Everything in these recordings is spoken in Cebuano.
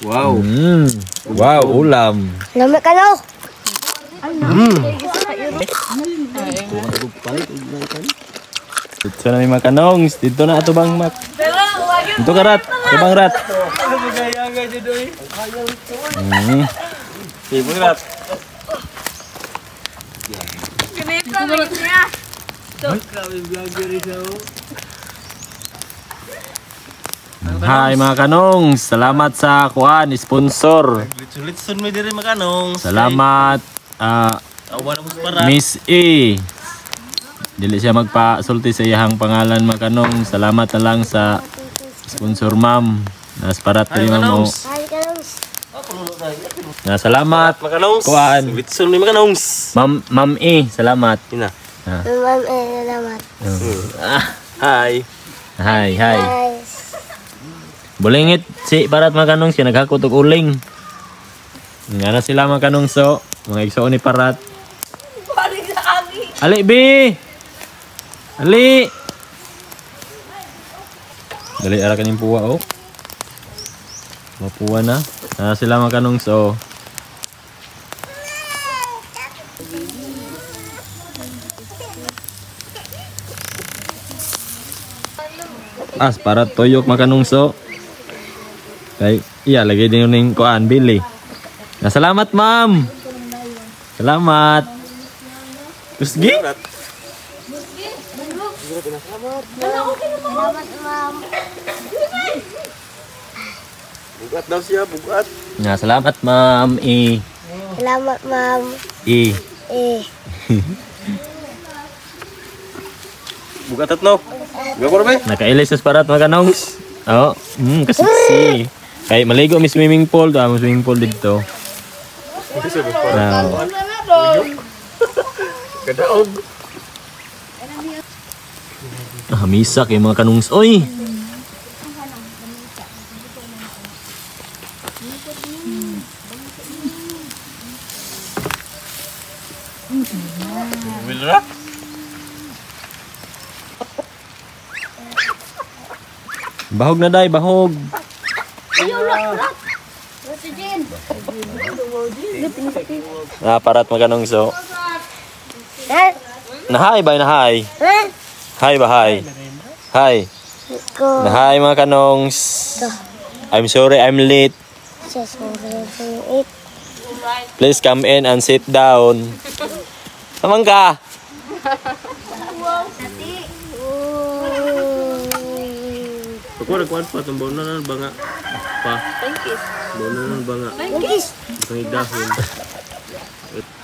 Wow. Wow, ulam. Lami ka no? Dito na may makanongs. Dito na ato bang mak. Dito ka rat. Ito bang rat. Ibon rat. Hi mga kanongs. Salamat sa kuan sponsor. Litson-litson may diri makanongs. Salamat Miss E. Dili siya magpasulti sa iyang pangalan mga kanong. Salamat na lang sa sponsor ma'am. Nas parat diri ma'am. Hi kanongs. Na salamat Makanongs. Kuan. Litson may makanongs. Ma'am Ma'am E, salamat. Ina. Ma'am, salamat. Hi. Hi, hi. Hi. Bulingit si parat mga kanong siya naghakot og uling. Nga na sila mga kanong so, mga igsoon ni parat. Ali bi. Ali. Dali ara kaning puwa oh. Mapuwa na. Na sila mga kanong so. As para toyok mga kanong so. Kay iya lagay din ning kuan bili. Na salamat ma'am. Salamat. Kusgi? Salamat ma'am. Bugat daw siya, bugat. Na salamat ma'am. E. Salamat ma'am. E. Eh. Bugat at no. Bugat ko ba? Nakailis sa parat mga kanongs. Oh, kasiksi. Kay maligo mi swimming pool, do ang swimming pool dito. Wow. Kadaog. Ah, misa kay mga kanongs. Oy. Wilra? Bahog na day, bahog. Ah, parat mga kanongs so. Nahay ba nahay? Hi ba hi? Hi. Nahay mga kanongs. I'm sorry I'm late. Please come in and sit down. Tamang ka. Ako nagkuan pa itong baon na banga. Pa. Baon na banga. Itong dahon.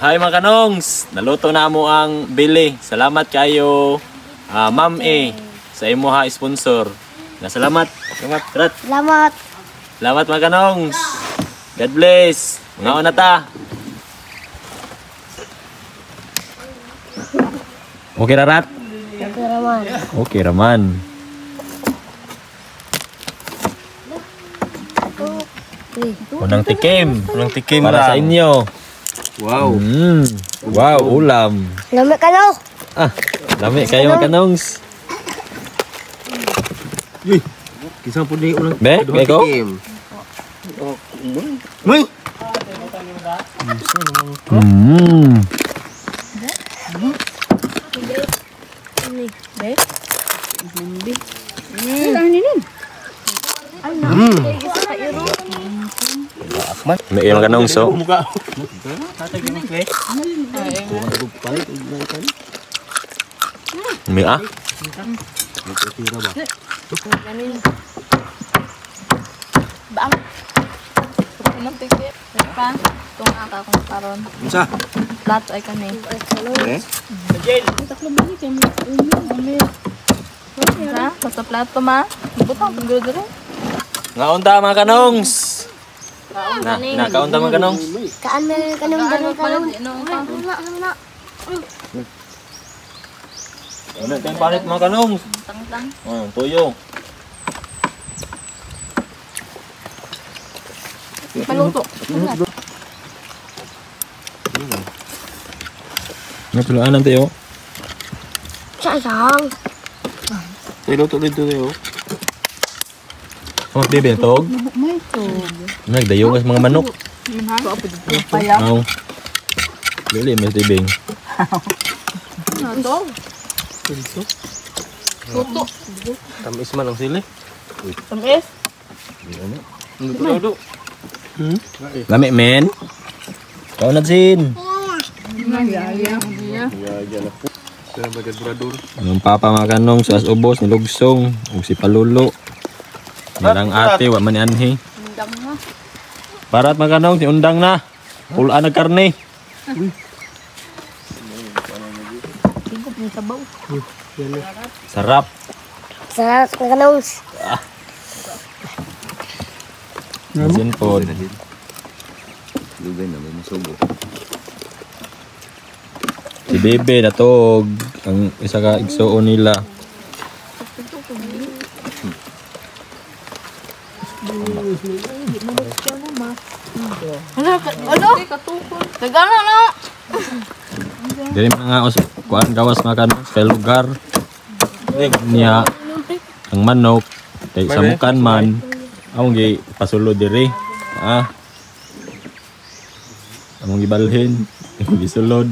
Hi mga kanongs. Naluto na mo ang bili. Salamat kayo Ma'am E sa imuha sponsor. Na salamat. Salamat. Rat. Salamat. Salamat mga kanongs. God bless. Mga na ta. Okay ra rat? Okay raman. Okay raman. Unang tikim. Unang tikim para sa inyo. Wow. Wow, ulam. Lami ka no? Ah, lami kayo mga kanongs. Uy. Kinsa po ni unang Be, beko? tikim. Uy. May mga kanongs so. May ah. Baang. Unang tikim. Pa, itong aka kung karon. Unsa? Plato ay kami. Eh? Ha? Basta plato ma. Butang tunggo dere. Ngaon ta mga kanongs. Na, na kaon ta mga kanongs. Kaan na kanong dali karon. Na. Ano kang palit mga kanongs? Tang-tang. Oh, tuyo. Paluto. Nga tulaan tayo. Sayang. Sa iluto dito tayo. Oh, bebe, tog. May tog. Nagdayo sa mga manok. Paya. Oh. Dili may tibing. Ano to? Luto. Tamis man ang sili. Tamis. Luto daw do. Lami men. Kau na sin. Pero bagad burador. Ang papa makanong sa ubos ni Lugsong ug si Palulo. Nilang ate wa man ni anhi. Undang na. Parat makanong si undang na. Pulaan na karne. Tingkop yung sabaw. Sarap. Sarap ng kanongs. Sin po. Lugay na may masubo. Si Bebe natog ang isa ka igsuon nila. Ano? Ano? Nagano na. Dili mga os kuan gawas makanong sa lugar. Niya ang manok kay samukan man among gi pasulod diri. Ah. Among gibalhin, gisulod.